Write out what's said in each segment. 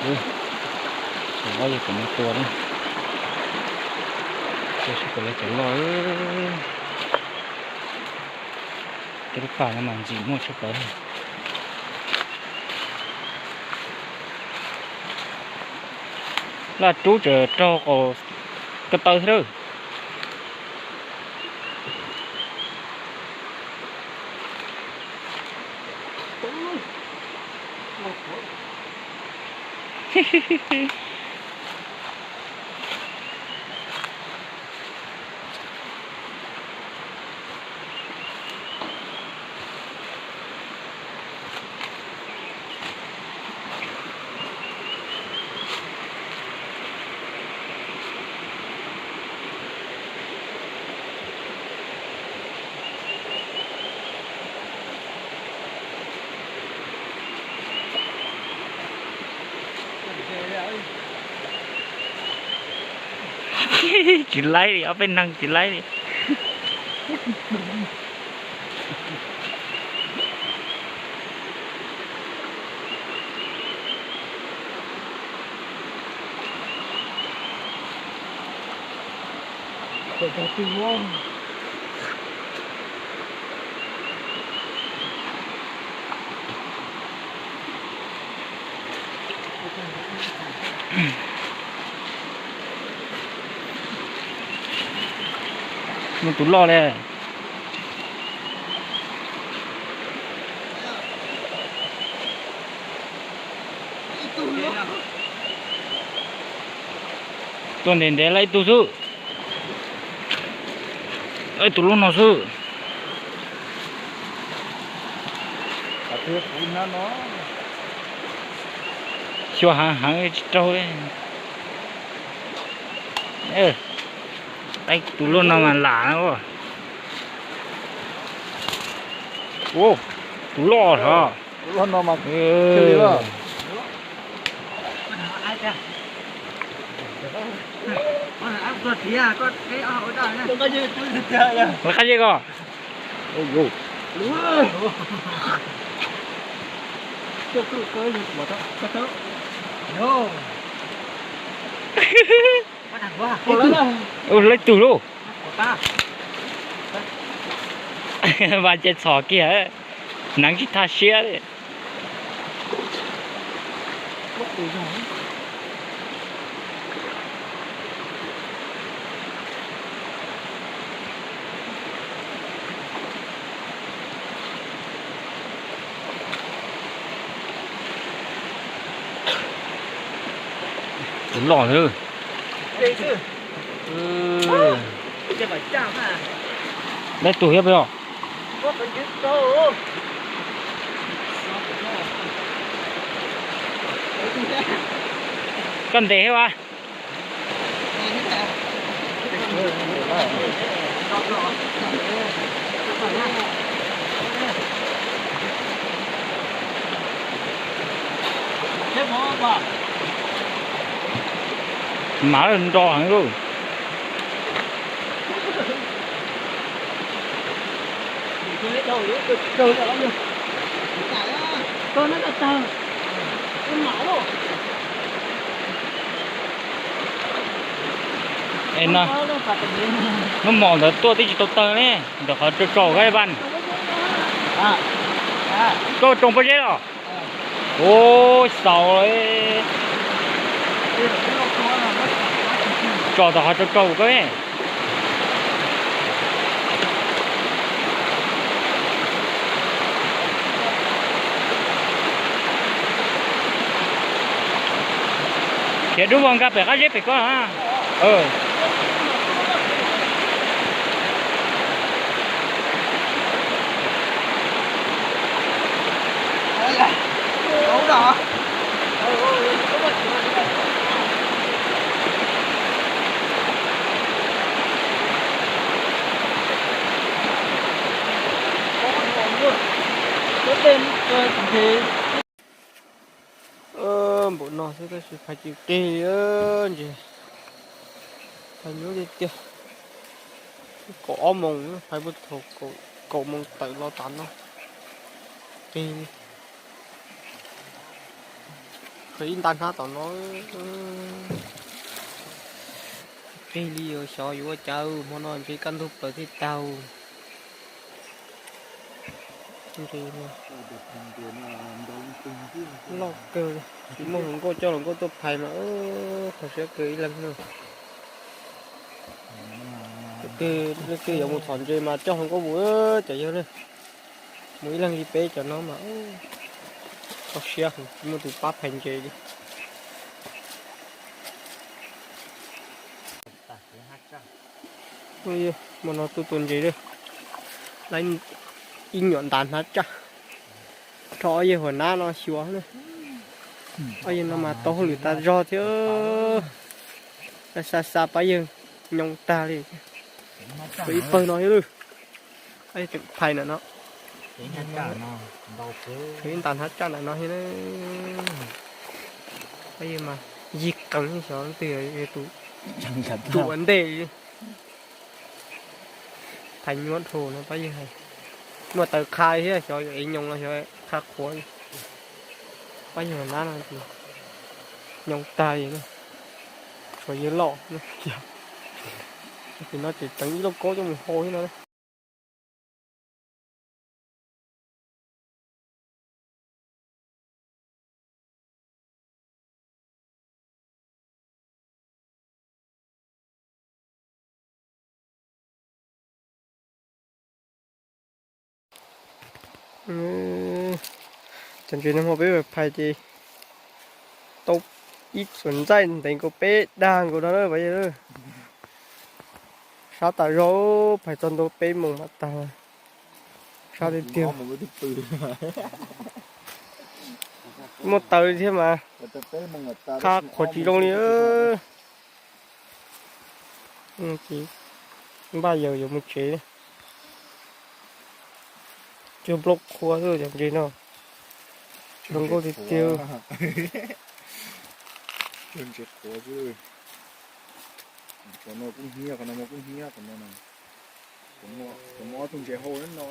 Tus loj yog tus no tua na. Tua seb puas lawv cov loj. Tej lub pam no mas ntxim muaj tshaj plaws. Laj rub tseem raug qaum ko taw thiab lawm. Tsis laib li, ob peb neeg tsis laib li. Muaj tus loj li. Tuaj ntev ntev lawm ib tug xwb. Ib tug loj no xwb. Xyuas heev heev tsis raug li. Tus loj no mas lam. Tus loj hov. Lawv qab zeb ko. Ua lawv tug lauj. Vas ces txhom kiag, hneev tsis thaj siab li. Tus loj xwb. Lawv tug thiab peb os. Koj ntes thiab as. Mas nro heev lauj. Es no, hnub hmo ntawd tuaj twb tsis tau tawg ne, ntawm qhov tsaus tsaus koj vaj. Koj tsoo pob zeb los? Ua xaus, tso tom qhov tsaus tsaus koj. Khiav dub vog nkag pem qab zeb pem ko na. Npaum no xwb tab sis phais tsis qig li ntses. Phais nyuaj tiag tiag. Kaum ob moos, phais puag thaum kaum moos tawm los tas no. Qig li. Khwv ib nta hnab tom no. Qig li xyov yuav ua cas, hmo no ntshe kaj ntug plaws thiaj tag. Loj kawg, tsis muaj hluas nkauj coj hluas nkauj tuaj phais mas kho siab kawg ib leeg no. Leej twg yuav mus txhom ntses mas coj hluas nkauj mus cov yawg na. Mus ib leeg li peb cov no mas kho siab, tsis muaj tus pab phais ntses li. Hmo no tuaj tua ntses lawm, ib nyuam nta hnab tsaj, rho ob yawg huas nab no xyuas na. Ob yawg no mas tau hauj lwm tas zog thiab. Xa xa pab yawg nyoo tag li. Tua ib pawg no thiab lawm. Ob yawg tseem phais ntawm no. Ib nta hnab tsaj ntawm no thiab. Pab yawg mas yig qees xyov leej twg tus ua ntej li. Phais nyuaj dhau no pab yawg hais. Muaj taws qha thiab xyov yuav ev nyoos los xyov qha qhuav. Pab yawg nab no ces nyoo tag li na. Tshuav yawg loj kiag. Ces no ces teev ib lauj kaub coj mus hau thiab no. Cov ntses no hmo peb phais ces tau ib txuas ntxaij ntev nkaus peb dag nkaus no na pab yawg. Sab tas zog, phais txog ntua peb moos mam tag. Sab tiag tiag. Muaj taws thiab mas qha qhuav tsis zoo li. Ces npaj yaws yuav mus tsev. Cog nplooj qhuav xwb cov ntses no. Zoo nkauj tiag tiag. Cog ntses qhuav xwb. Qhov no kuj hnyiab, qhov no kuj hnyiab, qhov no. Kuv muaj ob tug ntses hau no.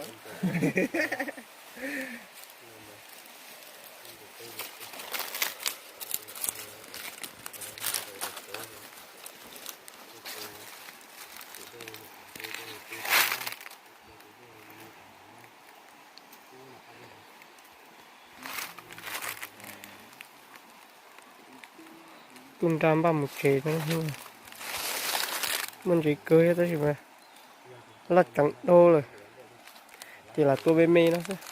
Tuaj nrag npaj mus tsev no. Muaj ntses kawg thiab tab sis mas laj ceev dhau lawm, ces lam tua me me no xwb.